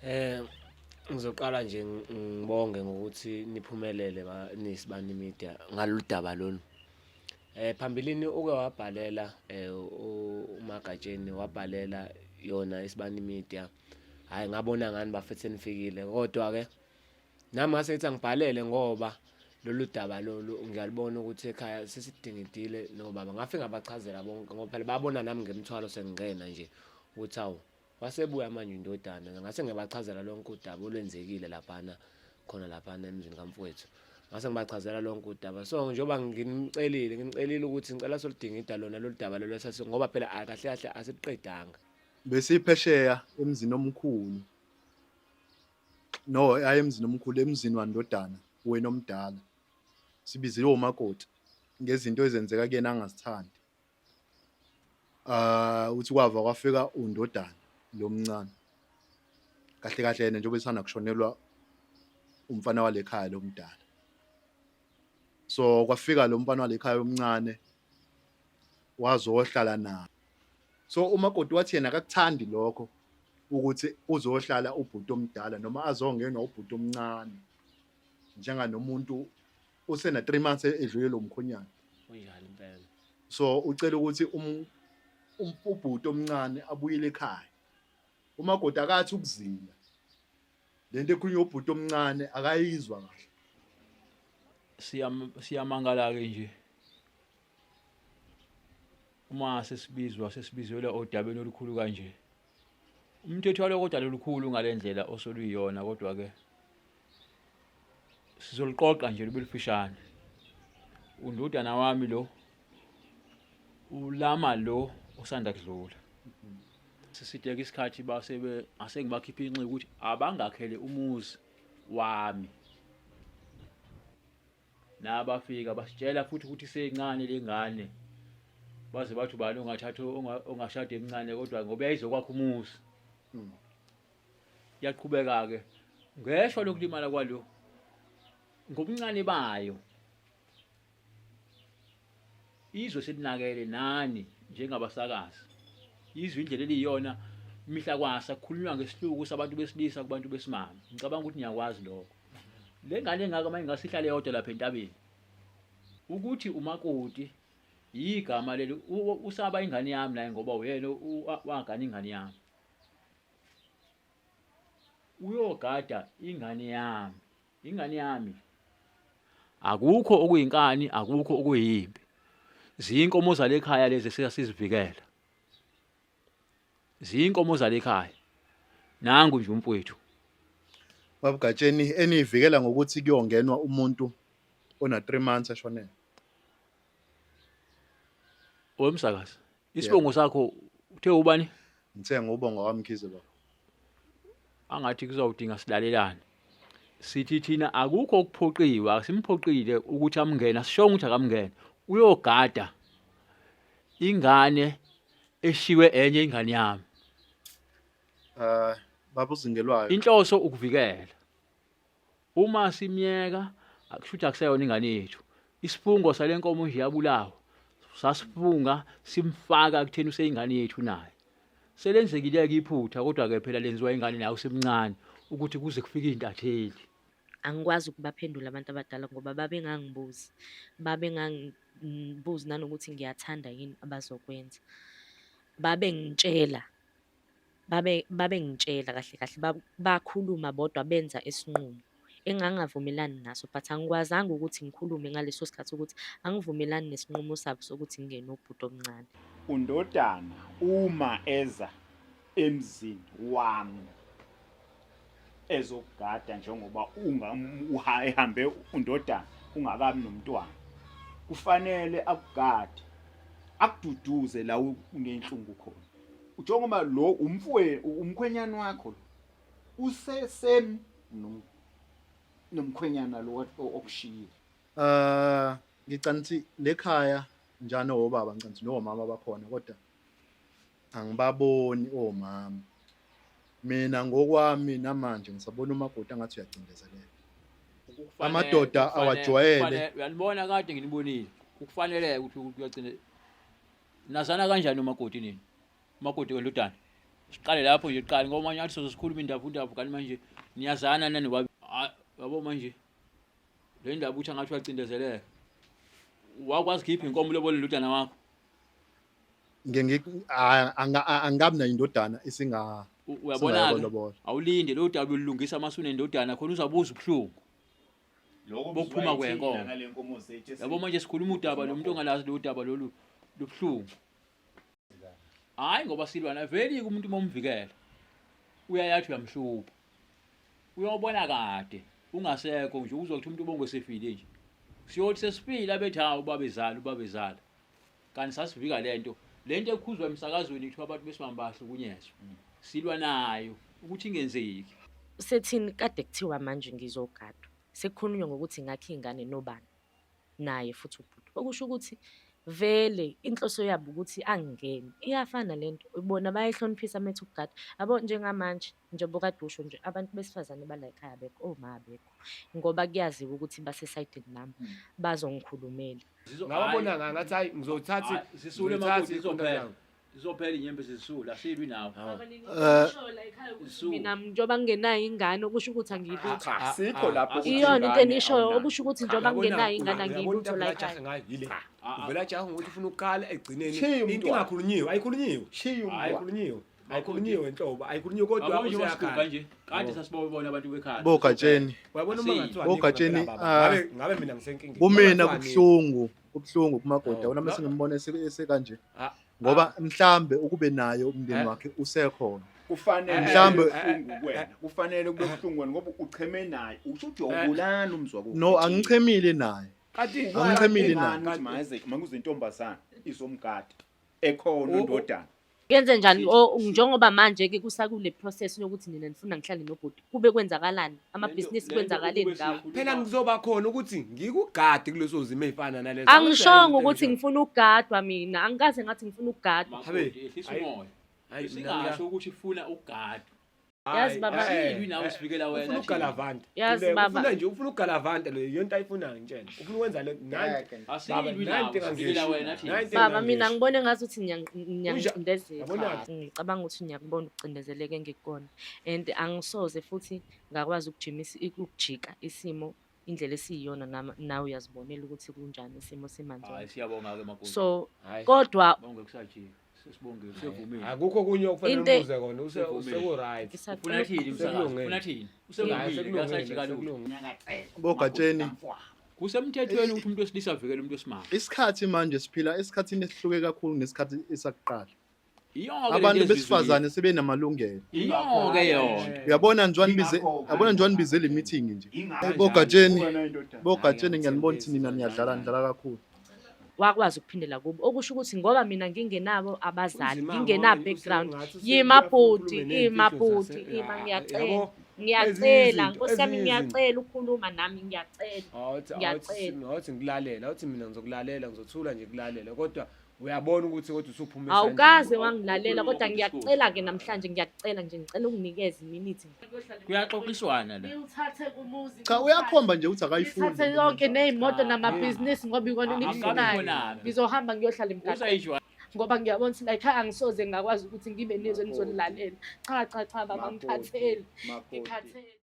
Eh ngizoqala nje ngibonge ngokuthi niphumelele nisibani media ngalolu daba lolu. Phambilini uke wabhalela uMagatsheni wabhalela yona Isibani Media. Hhayi ngabona ngani bafethu senifikile kodwa-ke nami ngase ngithi angibhalele ngoba lolu daba lolu ngiyalibona ukuthi ekhaya sesidingidile nobaba. Ngafike ngabachazela bonke ngoba phela babona nami ngemthwalo sengingena nje ukuthi hawu wasebuya manje indodana. Ngase ngiyabachazela lonke udaba olwenzekile laphana khona laphana emzini kamfowethu. Ngase ngibachazela lonke udaba. So njengoba nginicelile, nginicelile ukuthi ngicela soludingida lona lolu daba lolu esase ngoba phela kahle kahle asiqedanga. Besiphesheya emzini omkhulu. No, hayi emzini omkhulu, emzini wandodana wena omdala. Sibiziwe umakoti ngezinto ezenzeka kuyena angazithandi. Ah, uthi kwava kwafika undodana lo mncane. Kahle kahle yena njengoba esanda kushonelwa umfana wale khaya lo mdala. So kwafika lo mfana wale khaya omncane wazohlala naye. So umakoti wathi yena akakuthandi lokho ukuthi uzohlala ubhuti omdala noma azongenwa ubhuti omncane njenganomuntu usena 3 months edlule lo mkhonyana. Kunjalo impela. So ucela ukuthi ubhuti omncane abuyele ekhaya. Umakoti akathi ukuzila. Lento ekhulunywa ubhuti omncane akayizwa kahle. Siyamangala ke nje uma sesibizwa sesibizelwa odabeni olukhulu kanje. Umthetho walo kodwa lolukhulu ngalendlela osoluyiyona kodwa ke sizoluqoqa nje lube lufishane. Undodana wami lo ulama lo osanda kudlula. Sisideka isikhathi basebe asengibakhipha inxi ukuthi abangakhele umuzi wami. Nabafika basitshela futhi ukuthi isencane lengane. Baze bathi ubani ongathatha ongashada emncane kodwa ngoba yayizokwakha umuzi. Yaqhubeka ke ngeshwa lokulimala kwalo ngobuncane bayo. Izwe selinakele nani njengabasakazi. Izwe indlela eliyiyona imihla kwasa kukhulunywa ngesihluku sabantu besilisa kubantu besimame. Ngicabanga ukuthi niyakwazi lokho. Le ngane engaka uma ingase ihlale yodwa lapha entabeni. Ukuthi umakoti yigama leli usaba ingane yami naye ngoba uyena wagana ingane yami. Uyogada ingane yami. Ingane yami. Akukho okuyinkani, akukho okuyimpi. Ziyinkomo zalekhaya lezi esasizivikela. Ziyinkomo zalekhaya. Nangu nje umfowethu. Babugatsheni eniyivikela ngokuthi kuyongenwa umuntu ona 3 months eshonele. Wemsakazi. Isibongo sakho uthe ubani? Ngithe ngubonga kwaMkhize baba. Angathi kuzawudinga silalelane. Sithi thina akukho okuphoqiwe, asimphoqile ukuthi amngene, asishongo ukuthi akamngene. Uyogada ingane eshiwe enye ingane yami. Eh baba uzingelwayo. Inhloso ukuvikela. Uma simyeka akusho ukuthi akuseyona ingane yethu. Isifungo sale nkomo nje yabulawa. Sasifunga simfaka kutheni useyingane yethu naye. Selenzekile-ke iphutha kodwa-ke phela lenziwa ingane naye usemncane ukuthi kuze kufike iy'ntatheli. Angikwazi ukubaphendula abantu abadala ngoba babengangibuzi, babengangibuzi nanokuthi ngiyathanda yini abazokwenza. Babengitshela Babe babengitshela kahle kahle bakhuluma bodwa benza isinqumo engangingavumelani naso but angikwazanga ukuthi ngikhulume ngaleso sikhathi ukuthi angivumelani nesinqumo sabo sokuthi ngingene ubhuti omncane. Undodana uma eza emzini wami ezokugada njengoba ehambe undodana ungakabi nomntwana kufanele akugade akududuze la unenhlungu khona njengoba lo umfwe umkhwenyana wakho lo usesem nomkhwenyana lo okushiyile. Eh ngicela ukuthi lekhaya njani obaba ngicela ukuthi nomama bakhona kodwa angibaboni omama. Mina ngokwami namanje ngisabona umakoti angathi uyacindezeleka. Amadoda awajwayele. Uyanibona kade nginibonile. Ukufaneleke ukuthi uyagcina. Nazana kanjani umakoti nini? Umakoti wendodana. Siqale lapho nje kuqala ngoba manje athi soze sikhuluma indaba undaba kanti manje niyazana nani wabi. Yabo manje le ndaba uthi angathi uyacindezeleka. Wakwazi khipha inkomo lobola indodana wakho. Ngeke angabi nayo indodana isinga Uyabona-ke singayolobola. Awulinde lo daba ulungisa amasune endodana khona uzabuza ubuhlungu. Lokho Bokuphuma kuzwa kwenkomo. ithina ngale nkomo zethu Yabo manje sikhuluma udaba lo muntu ongalazi lo daba lolu lubuhlungu. Hayi ngoba silwana vele umuntu uma umvikela uyayathi uyamhlupha. Uyobona kade ungasekho nje uzwa ukuthi umuntu ubongo sefile nje. Siyothi sesifile abethi hawu babezala ubabezala. Kanti sasivika lento. Lento ekhuzwa emsakazweni kuthiwa abantu besimame bahlukunyezwa. Silwa nayo ukuthi ingenzeki. Sethini kade kuthiwa manje ngizogadwa. Sekukhulunywa ngokuthi ngakhe ingane nobani naye futhi ubhuti. Okusho ukuthi vele inhloso yabo ukuthi angingene. Iyafana lento, bona bayayihloniphisa methi ukugada. Yabo njengamanje njengoba kade usho nje abantu besifazane bala ekhaya abekho, oma abekho. Ngoba kuyaziwa ukuthi basesayidini lami, bazongikhulumela. Ngababona ngathi hayi ngizothatha Hayi, zisule ngizothatha makoti ikhonto zizophela. yami. Zizophela inyembezi zisule asilwi nawe. Mina njengoba ngingenayo ingane okusho ukuthi angiyilutho. Cha, Sikho lapho ukuthi Iyona into ingane enishoyo awunayo. okusho ukuthi njengoba ngingenayo ingane angiyilutho la ekhaya. Ngayo yile. Ah, Uvela jaha ngokuthi ufuna ukukhala egcineni Shiya into umntwana. ingakhulunyiwe, ayikhulunyiwe. Shiya umntwana. Ayikhulunyiwe. Ayikhulunyiwe enhlobo, ayikhulunyiwe kodwa Yabo nje wasiguga useyakhala. nje. Kade sasibona abantu bekhala. Bogatsheni. Uyabona uma ngathiwa Bogatsheni, anikho ngempela baba, ngabe mina ngisenkingeni. Kumina Uma ngathiwa kubuhlungu, kubuhlungu kumakoti. Oh. Yabona mase ngimbona esekanje. Ah, Ngoba mhlambe ukube naye umndeni Eh. wakhe usekhona. Kufanele Mhlambe- kube buhlungu kuwena, kufanele kube buhlungu wena ngoba ucheme naye usho ukuthi uyawubulala umzwa wakho. No, angichemile naye. Kanti Angichemile Ingane naye. ukuthi maze makuze intombazana izomgada ekhona indodana. Kuyenze njani njengoba manje-ke kusakule process yokuthi nina nifuna ngihlale nobhuti kube kwenzakalani amabhizinisi kwenzakaleni ngawo? Phela ngizoba khona ukuthi ngikugade kuleso zimo ezifana nalezo. Angishongo ukuthi ngifuna ukugadwa mina, angikaze ngathi ngifuna ukugadwa. Habe. Makoti ehlisa umoya. Hayi, mina Singasho ukuthi ufuna ukugadwa. Yazi baba- Asilwi nawe sivikela wena. Ufuna ugalavanta. Yazi Ufuna baba. nje ufuna ugalavanta le yonto ayifunayo ngitshela. Ufuna ukwenza le nanti. Asilwi nawe sivikela wena thina. Baba mina ngibone ngazuthi niyangicindezela. Yabona-ke. Ngicabanga ukuthi ngiyakubona ukucindezeleka engikukona and angisoze futhi ngakwazi ukujimisa ukujika isimo indlela esiyiyona nawe uyazibonela ukuthi kunjani isimo simanje. Hayi siyabonga ke makoti. So Hayi. kodwa Bonke kusajika. Sesibonge usevumile. Akukho okunye okufanele Into- umbuze kona Usevumile. useku right. ngisacela Ufuna thini umsakazi? Sekulungile. Ufuna thini? Hayi, Usevumile sekulungile, kusajika lutho. sekulungile. Bogatsheni. Kusemthethweni ukuthi umuntu wesilisa avikele umuntu wesimame. Isikhathi manje siphila esikhathini esihluke kakhulu nesikhathi esakuqala. Iyonke Abantu besifazane sebenamalungelo. Iyonke yona. Uyabona nje wanibize, uyabona nje wanibize le meeting nje. Bogatsheni, bogatsheni ngiyanibona ukuthi nina niyadlala nidlala kakhulu. Wakwazi ukuphindela kubo okusho ukuthi ngoba mina ngingenabo abazali Kunzima ngingena ngoba background usengathi yima usefuna bhuti ukhulume ima ney'mfihlo bhuti zase- ima Ah, ngiyacela yabo, ngiyacela ezinye nkosi yami izinto, ngiyacela ukukhuluma nami ngiyacela Awuthi Ngiyacela. awuthi ngikulalela, awuthi mina ngizokulalela, ngizothula nje kulalela kodwa uyabona ukuthi kodwa usuphuma Awukaze Awu, wangilalela ukhuluma kodwa ngokuthi ngiyacela-ke namhlanje ngiyacela nje ngicela unginikeze iminithi Kuyaxoxiswana la. Ngiwuthathe kumuzi Cha uyakhomba nje ukuthi akayifuni. ngithathe yonke ney'moto Cha. namabhizinisi ngoba ikona Akabi enikufunayo khonaphi. ngizohamba ngiyohlala emgaqweni Usayijwa. ngoba ngiyabona ukuthi la ekhaya angisoze ngakwazi ukuthi ngibe nezwe nizolilalela. Cha cha cha baba ngikhathele ngikhathele.